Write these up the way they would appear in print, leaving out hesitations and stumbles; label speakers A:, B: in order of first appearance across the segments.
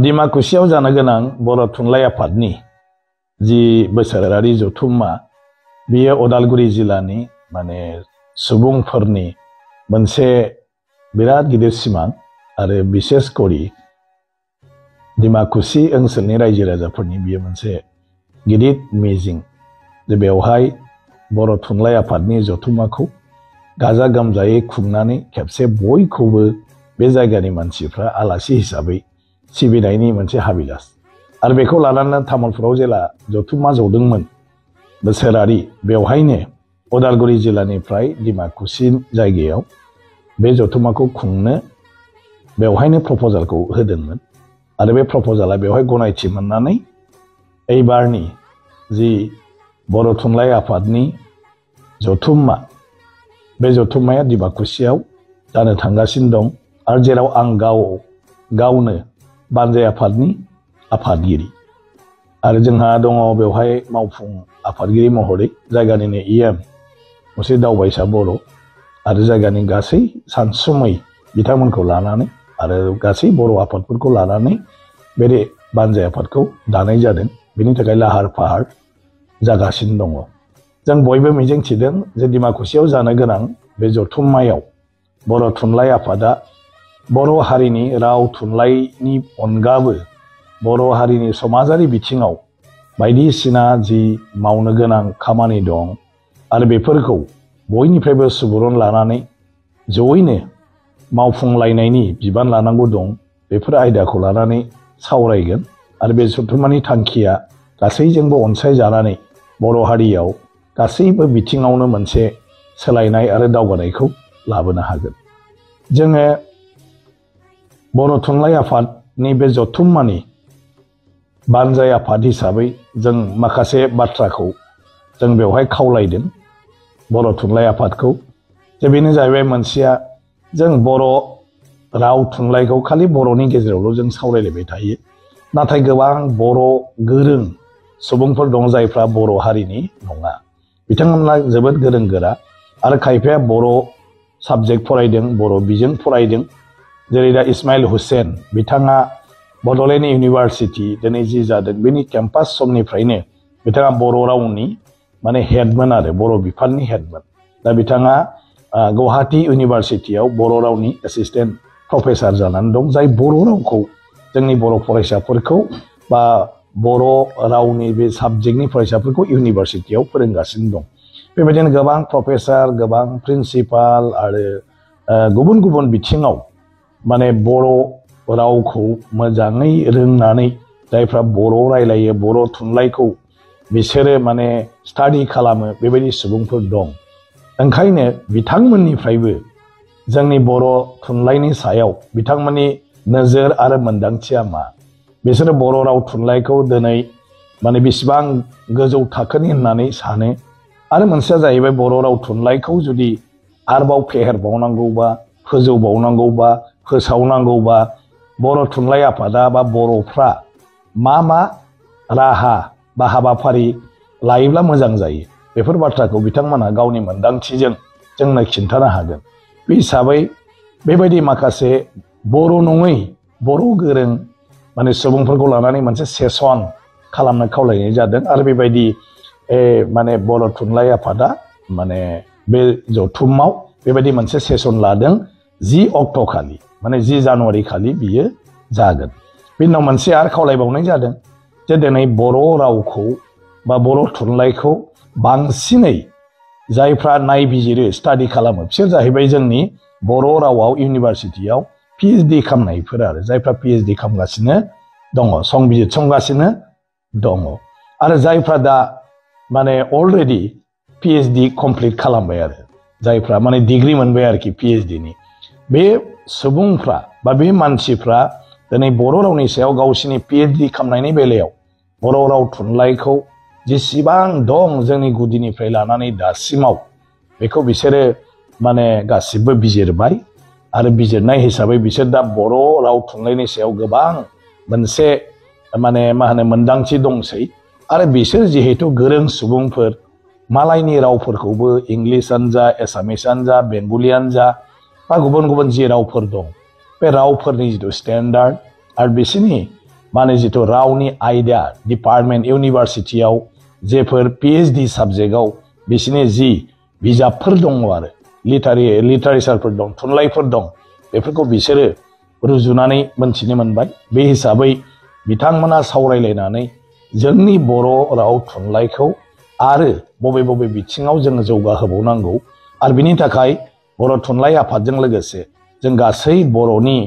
A: डिमाकुसियाव जानो गोनां बर' थुनलाइ आफादनि जि बोसोरारि जथुम्मा बियो उदालगुरि जिल्लानि माने सुबुंफोरनि मोनसे बिराद गिदिर सिमां आरो बिसेस करि डिमाकुसि ओनसोलनि रायजो राजाफोरनि बियो मोनसे गिदिर मिजिं जे बेवहाय बर' थुनलाइ आफादनि जथुम्माखौ गाजा गोमजायै खुंनानै खेबसे बयखौबो बे जायगानि मानसिफ्रा आलासि हिसाबै सिबिनायनि मोनसे हाबिलास आरो बेखौ लानानै तामुलपुराव जेला जथुम्मा जदोंमोन बोसोरारि बेवहायनो उदालगुरि जिल्लानिफ्राय डिमाकुसि जायगायाव बे जथुम्माखौ खुंनो बेवहायनो प्रप'जालखौ होदोंमोन आरो बे प्रप'जाला बेवहाय गनायथि मोननानै एबारनि जि बर' थुनलाइ आफादनि जथुम्मा बे जथुम्माया डिमाकुसियाव जानो थांगासिनो दं आरो जेराव आं गावनो बानजाय आफादनि आफादगिरि आरो जोंहा दङ बेवहाय मावफुं आफादगिरि महरै जायगानिनो इएम मुसे दावबायसा बर' आरो जायगानि गासै सानसुमै बिथांमोनखौ लानानै आरो गासै बर' आफादफोरखौ लानानै बे बानजाय आफादखौ दानाय जादों बेनि थाखाय लाहार फाहार जागासिनो दङ जों बयबो मिजिंथिदों जे डिमाकुसियाव जानो गोनां बे जथुम्मायाव बर' थुनलाइ आफादा बर' हारिनि राव थुनलाइनि अनगाबो बर' हारिनि समाजारि बिथिङाव बायदिसिना जि मावनो गोनां खामानि दं आरो बेफोरखौ बयनिफ्रायबो सुबुरुन लानानै जयैनो मावफुंलायनायनि बिबान लानांगौ दं बेफोर आयदाखौ लानानै सावरायगोन आरो बे जथुम्मानि थांखिया गासैजोंबो अनसायजानानै बर' हारियाव गासैबो बिथिङावनो मोनसे सोलायनाय आरो दावगानायखौ लाबोनो हागोन जोङो बर' थुनलाइ आफादनि बे जथुम्मानि बानजाय आफाद हिसाबै जों माखासे बाथ्राखौ जों बेवहाय खावलायदों बर' थुनलाइ आफादखौ जे बेनो जाहैबाय मोनसेया जों बर' राव थुनलाइखौ खालि बर'नि गेजेरावल' जों सावरायलायबाय थायो नाथाय गोबां बर' गोरों सुबुंफोर दं जायफ्रा बर' हारिनि नङा बिथांमोना जोबोद गोरों गोरा आरो खायफाया बर' साबजेक्ट फरायदों बर' बिजों फरायदों जेरै दा इस्माइल हुसेन बिथाङा बड'लेण्ड इउनिभारसिटि दिनै जि जादों बेनि केम्पास समनिफ्रायनो बिथाङा बर' रावनि माने हेडमोन आरो बर' बिफाननि हेडमोन दा बिथाङा गुवाहाटी इउनिभारसिटियाव बर' रावनि एसिस्टेन्ट प्रफेसार जानानै दं जाय बर' रावखौ जोंनि बर' फरायसाफोरखौ बा बर' रावनि बे साबजेक्टनि फरायसाफोरखौ इउनिभारसिटियाव फोरोंगासिनो दं बेबायदिनो गोबां प्रफेसार गोबां प्रिन्सिपाल आरो गुबुन गुबुन बिथिङाव माने बर' रावखौ मोजाङै रोंनानै जायफ्रा बर' रायलायो बर' थुनलाइखौ बिसोरो माने स्टाडि खालामो बेबायदि सुबुंफोर दं ओंखायनो बिथांमोननिफ्रायबो जोंनि बर' थुनलाइनि सायाव बिथांमोननि नोजोर आरो मोनदांथिया मा बिसोरो बर' राव थुनलाइखौ दिनै माने बेसेबां गोजौ थाखोनि होननानै सानो आरो मोनसेया जाहैबाय बर' राव थुनलाइखौ जुदि आरोबाव फेहेरबावनांगौबा फोजौबावनांगौबा फोसावनांगौबा बर' थुनलाइ आफादा बा बर'फ्रा मा राहा बा हाबाफारि लायोब्ला मोजां जायो बेफोर बाथ्राखौ बिथांमोनहा गावनि मोनदांथिजों जोंनो खिन्थानो हागोन बे हिसाबै बेबायदि माखासे बर' नङै बर' गोरों माने सुबुंफोरखौ लानानै मोनसे सेसन खालामनो खावलायनाय जादों आरो बेबायदि माने बर' थुनलाइ आफादा माने बे जथुम्माव बेबायदि मोनसे सेसन लादों 10 अक्ट' खालि माने 10 जानुवारि खालि बियो जागोन बेनि उनाव मोनसे आरो खावलायबावनाय जादों जे दिनै बर' रावखौ बा बर' थुनलाइखौ बांसिनै जायफ्रा नायबिजिरो स्टाडि खालामो बिसोर जाहैबाय जोंनि बर' रावाव इउनिभारसिटियाव पिएइचडि खालामनायफोर आरो जायफ्रा पिएइचडि खालामगासिनो दङ संबिजित संगासिनो दङ आरो जायफ्रा दा माने अलरेडि पिएइचडि कमप्लिट खालामबाय आरो जायफ्रा माने डिग्री मोनबाय आरोखि पिएइचडिनि बे सुबुंफ्रा बा बे मानसिफ्रा दिनै बर' रावनि सायाव गावसिनि पिएइचडि खालामनायनि बेलायाव बर' राव थुनलाइखौ जेसेबां दं जोंनि गुदिनिफ्राय लानानै दासिमाव बेखौ बिसोरो माने गासिबो बिजिरबाय आरो बिजिरनाय हिसाबै बिसोर दा बर' राव थुनलाइनि सायाव गोबां मोनसे माने मोनदांथि दंसै आरो बिसोर जिहेतु गोरों सुबुंफोर मालायनि रावफोरखौबो इंलिसानो जा एसामिसानो जा बेंगलियानो जा बा गुबुन गुबुन जि रावफोर दं बे रावफोरनि जिथु स्टेन्डार्ड आरो बिसोरनि माने जिथु रावनि आयदा डिपार्टमेन्ट इउनिभारसिटियाव जेफोर PhD साबजेक्टआव बिसिनि जि बिजाबफोर दङ आरो लिटारेचारफोर दं थुनलाइफोर दं बेफोरखौ बिसोरो रुजुनानै मोनथिनो मोनबाय बे हिसाबै बिथांमोना सावरायलायनानै जोंनि बर' राव थुनलाइखौ आरो बबे बबे बिथिङाव जोङो जौगाहोबावनांगौ आरो बिनि थाखाय बर' थुनलाइ आफादजों लोगोसे जों गासै बर'नि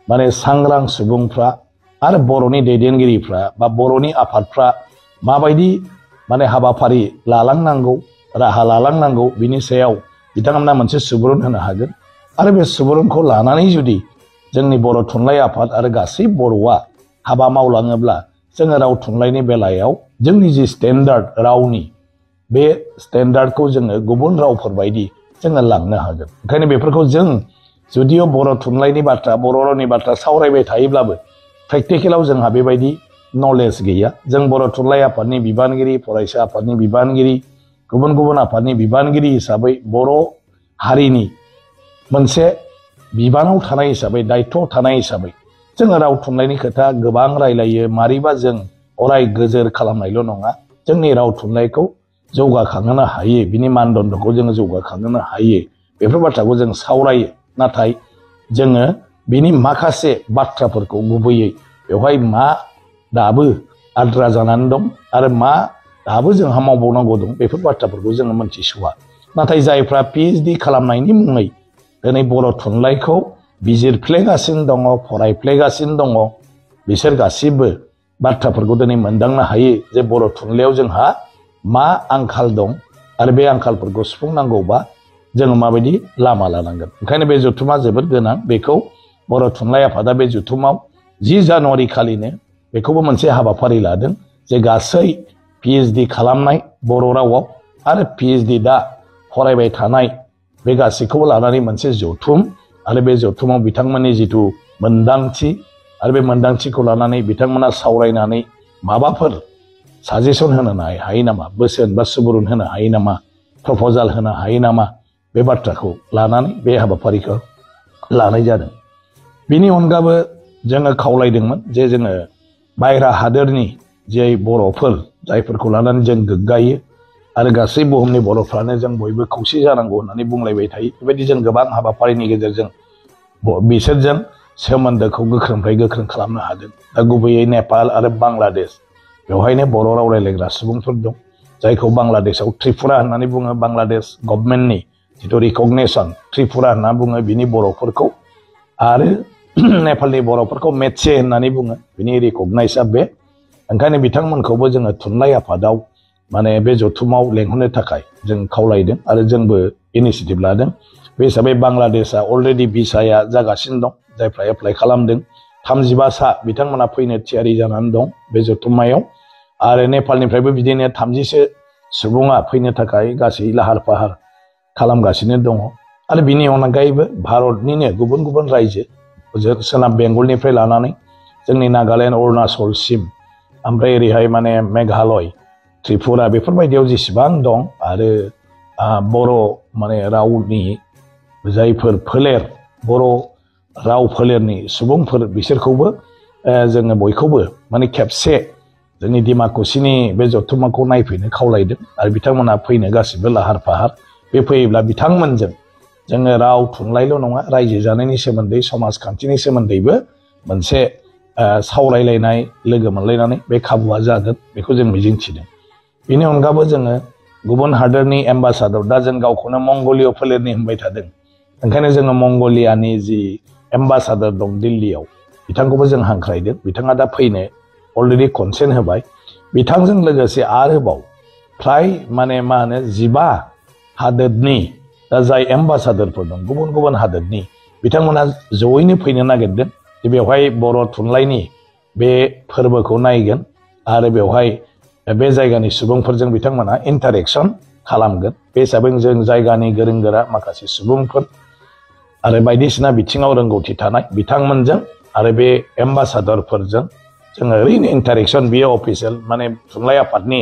A: माने सांग्रां सुबुंफ्रा आरो बर'नि दैदेनगिरिफ्रा बा बर'नि आफादफ्रा माबायदि माने हाबाफारि लालांनांगौ राहा लालांनांगौ बिनि सायाव बिथांमोना मोनसे सुबुरुन होनो हागोन आरो बे सुबुरुनखौ लानानै जुदि जोंनि बर' थुनलाइ आफाद आरो गासै बर'आ हाबा मावलाङोब्ला जोङो राव थुनलाइनि बेलायाव जोंनि जि स्टेन्डार्ड रावनि बे स्टेन्डार्डखौ जोङो गुबुन रावफोर बायदि जोङो लांनो हागोन ओंखायनो बेफोरखौ जों जुदिअ बर' थुनलाइनि बाथ्रा बर' रावनि बाथ्रा सावरायबाय थायोब्लाबो प्रेक्टिकेलाव जोंहा बेबायदि नलेज गैया जों बर' थुनलाइ आफादनि बिबानगिरि फरायसा आफादनि बिबानगिरि गुबुन गुबुन आफादनि बिबानगिरि हिसाबै बर' हारिनि मोनसे बिबानाव थानाय हिसाबै दायित्वआव थानाय हिसाबै जोङो राव थुनलाइनि खोथा गोबां रायलायो मारैबा जों अराय गोजोर खालामनायल' नङा जोंनि राव थुनलाइखौ जौगाखांहोनो हायो बिनि मानदन्दखौ जोङो जौगाखांहोनो हायो बेफोर बाथ्राखौ जों सावरायो नाथाय जोङो बिनि माखासे बाथ्राफोरखौ गुबैयै बेवहाय मा दाबो आद्रा जानानै दं आरो मा दाबो जोंहा मावबावनांगौ दं बेफोर बाथ्राफोरखौ जोङो मोनथिस'वा नाथाय जायफ्रा PhD खालामनायनि मुङै दिनै बर' थुनलाइखौ बिजिरफ्लेगासिनो दङ फरायफ्लेगासिनो दङ बिसोर गासिबो बाथ्राफोरखौ दिनै मोनदांनो हायो जे बर' थुनलाइयाव जोंहा मा आंखाल दं आरो बे आंखालफोरखौ सुफुंनांगौबा जोङो माबायदि लामा लानांगोन ओंखायनो बे जथुमा जोबोद गोनां बेखौ बर' थुनलाइ आफादा बे जथुमाव 10 जानुवारि खालिनो बेखौबो मोनसे हाबाफारि लादों जे गासै PhD खालामनाय बर' रावाव आरो PhD दा फरायबाय थानाय बे गासैखौबो लानानै मोनसे जथुम आरो बे जथुमाव बिथांमोननि जिथु मोनदांथि आरो बे मोनदांथिखौ लानानै बिथांमोना सावरायनानै माबाफोर साजेसन होनो हायो नामा बोसोन बा सुबुरुन होनो हायो नामा प्रप'जाल होनो हायो नामा बे बाथ्राखौ लानानै बे हाबाफारिखौ लानाय जादों बिनि अनगाबो जोङो खावलायदोंमोन जे जोङो बायह्रा हादोरनि जे बर'फोर जायफोरखौ लानानै जों गोग्गायो आरो गासै बुहुमनि बर'फ्रानो जों बयबो खौसे जानांगौ होननानै बुंलायबाय थायो बेबायदि जों गोबां हाबाफारिनि गेजेरजों बिसोरजों सोमोन्दोखौ गोख्रोंनिफ्राय गोख्रों खालामनो हादों दा गुबैयै नेपाल आरो बांलादेश बेवहायनो बर' राव रायलायग्रा सुबुंफोर दं जायखौ बांलादेशआव त्रिपुरा होननानै बुङो बांलादेश गभर्नमेन्टनि जिथु रिकगनेसन त्रिपुरा होनना बुङो बिनि बर'फोरखौ आरो नेपालनि बर'फोरखौ मेचे होननानै बुङो बिनि रिकगनाइजआ बे ओंखायनो बिथांमोनखौबो जोङो थुनलाइ आफादाव माने बे जथुमाव लेंहरनो थाखाय जों खावलायदों आरो जोंबो इनिसियेटिभ लादों बे हिसाबै बांलादेशआ अलरेडि भिसाया जागासिनो दं जायफ्रा एप्लाइ खालामदों 35 सा बिथांमोना फैनो थियारि जानानै दं बे जथुम्मायाव आरो नेपालनिफ्रायबो बिदिनो 30सो सुबुङा फैनो थाखाय गासै लाहार फाहार खालामगासिनो दङ आरो बिनि अनगायैबो भारतनिनो गुबुन गुबुन रायजो सोनाब बेंगलनिफ्राय लानानै जोंनि नागालेण्ड अरुणाचलसिम ओमफ्राय ओरैहाय माने मेघालय त्रिपुरा बेफोरबायदियाव जेसेबां दं आरो बर' माने रावनि जायफोर फोलेर बर' राव फोलेरनि सुबुंफोर बिसोरखौबो जोङो बयखौबो माने खेबसे जोंनि डिमाकुसिनि बे जथुम्माखौ नायफैनो खावलायदों आरो बिथांमोना फैनो गासिबो लाहार फाहार बे फैयोब्ला बिथांमोनजों जोङो राव थुनलाइल' नङा रायजो जानायनि सोमोन्दै समाजखान्थिनि सोमोन्दैबो मोनसे सावरायलायनाय लोगो मोनलायनानै बे खाबुआ जागोन बेखौ जों मिजिंथिदों बेनि अनगाबो जोङो गुबुन हादोरनि एम्बासाडर दा जों गावखौनो मंगलिय फोलेरनि होनबाय थादों ओंखायनो जोङो मंगलियानि जि एम्बासाडर दं दिल्लीयाव बिथांखौबो जों हांख्रायदों बिथाङा दा फैनो अलरेडि कनसेन्ट होबाय बिथांजों लोगोसे आरोबाव फ्राय माने मा होनो 15 हादोरनि दा जाय एम्बासाडरफोर दं गुबुन गुबुन हादोरनि बिथांमोना जयैनो फैनो नागिरदों जे बेवहाय बर' थुनलाइनि बे फोरबोखौ नायगोन आरो बेवहाय बे जायगानि सुबुंफोरजों बिथांमोना इन्टारेक्सन खालामगोन बे हिसाबै जों जायगानि गोरों गोरा माखासे सुबुंफोर आरो बायदिसिना बिथिङाव रोंगौथि थानाय बिथांमोनजों आरो बे एम्बासाडरफोरजों जोङो ओरैनो इन्टारेक्सन बियो अफिसियेल माने थुनलाइ आफादनि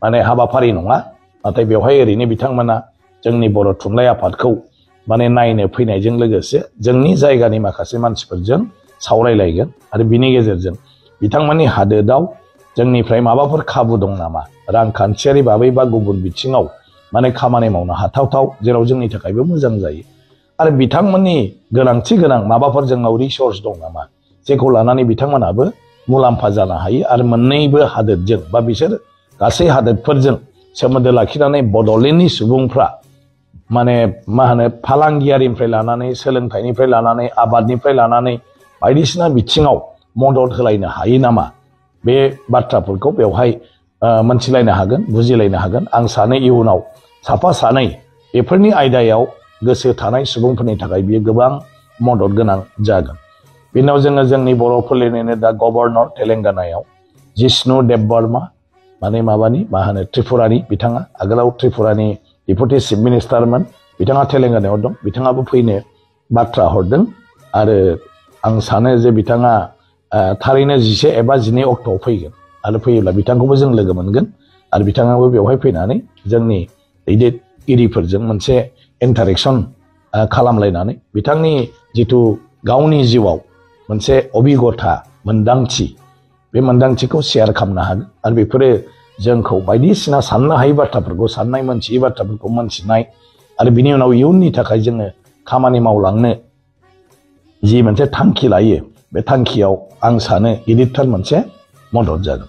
A: माने हाबाफारि नङा नाथाय बेवहाय ओरैनो बिथांमोना जोंनि बर' थुनलाइ आफादखौ माने नायनो फैनायजों लोगोसे जोंनि जायगानि माखासे मानसिफोरजों सावरायलायगोन आरो बिनि गेजेरजों बिथांमोननि हादोराव जोंनिफ्राय माबाफोर खाबु दं नामा रांखान्थियारि बाबै बा गुबुन बिथिङाव माने खामानि मावनो हाथावथाव जेराव जोंनि थाखायबो मोजां जायो आरो बिथांमोननि गोनांथि गोनां माबाफोर जोंनाव रिसर्स दं नामा जेखौ लानानै बिथांमोनाबो मुलाम्फा जानो हायो आरो मोननैबो हादोरजों बा बिसोर गासै हादोरफोरजों सोमोन्दो लाखिनानै बड'लेण्डनि सुबुंफ्रा माने मा होनो फालांगियारिनिफ्राय लानानै सोलोंथाइनिफ्राय लानानै आबादनिफ्राय लानानै बायदिसिना बिथिङाव मदद होलायनो हायो नामा बे बाथ्राफोरखौ बेवहाय मोनथिलायनो हागोन बुजिलायनो हागोन आं सानो इयुनाव साफा सानै बेफोरनि आयदायाव गोसो थानाय सुबुंफोरनि थाखाय बियो गोबां मदद गोनां जागोन बिनाव जोङो जोंनि बर' फोलेरनिनो दा गभर्नर तेलेंगानायाव जिष्णु देबबर्मा माने मा होनो त्रिपुरानि बिथाङा आगोलाव त्रिपुरानि डेपुटि चिफ मिनिस्टारमोन बिथाङा तेलेंगानायाव दं बिथाङाबो फैनो बाथ्रा हरदों आरो आं सानो जे बिथाङा थारैनो 11 एबा 12 अक्ट'आव फैगोन आरो फैयोब्ला बिथांखौबो जों लोगो मोनगोन आरो बिथाङाबो बेवहाय फैनानै जोंनि दैदेनगिरिफोरजों मोनसे इन्टारेक्सन खालामलायनानै बिथांनि जिथु गावनि जिउआव मोनसे अभिगथा मोन्दांथि बे मोन्दांथिखौ शेयार खालामनो हागोन आरो बेफोरो जोंखौ बायदिसिना साननो हायै बाथ्राफोरखौ साननाय मोनथियै बाथ्राफोरखौ मोनथिनाय आरो बिनि उनाव इयुननि थाखाय जोङो खामानि मावलांनो जि मोनसे थांखि लायो बे थांखियाव आं सानो गिदिरथार मोनसे मदद जागोन